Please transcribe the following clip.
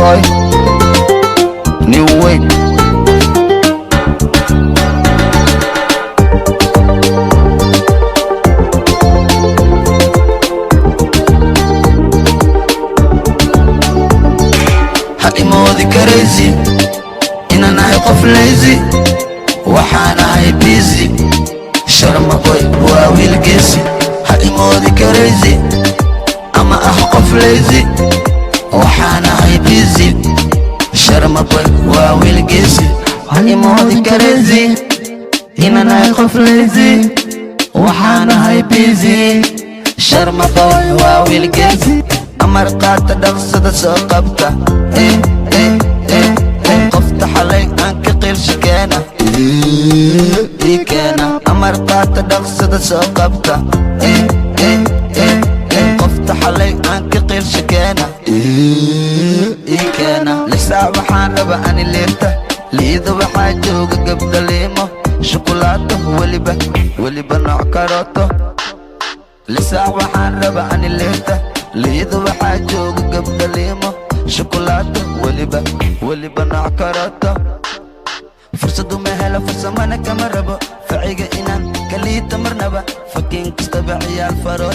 Boy, nin weyn. Ha imoodi karaysi inaan ahay qof lazy, waxaan ahay busy. Sharma Boy waa wiil geesi. Ha imoodi karaysi ama ah qof lazy, waxaan ahay busy. Sharma Boy waa wiil geesi. Ha imoodi karaysi inaan ahay qof lazy, waxaan ahay busy. Sharma Boy waa wiil geesi. Amar qaata, dhaqsada soo qabta. Eh, eh, eh, eh. Qofta xalay aan ka qiilsha keena, ii keena. Amar qaata, dhaqsada soo qabta. Eh, eh, eh, eh. Qofta xalay aan ka qiilsha keena, ii keena. 6 saac waxaan raba ani liirta liida, waxaa jooga gabdha liimo shukulaato, weliba weliba nooc karooto. 6 saac waxaan raba ani liirta liida, waxaa jooga gabdha liimo shukulaato, weliba weliba nooc karooto. Fursadu ma helo, farsamana kama rabo, faciga inaan kaliita marnaba, fakiin kastaba ciyaal farool.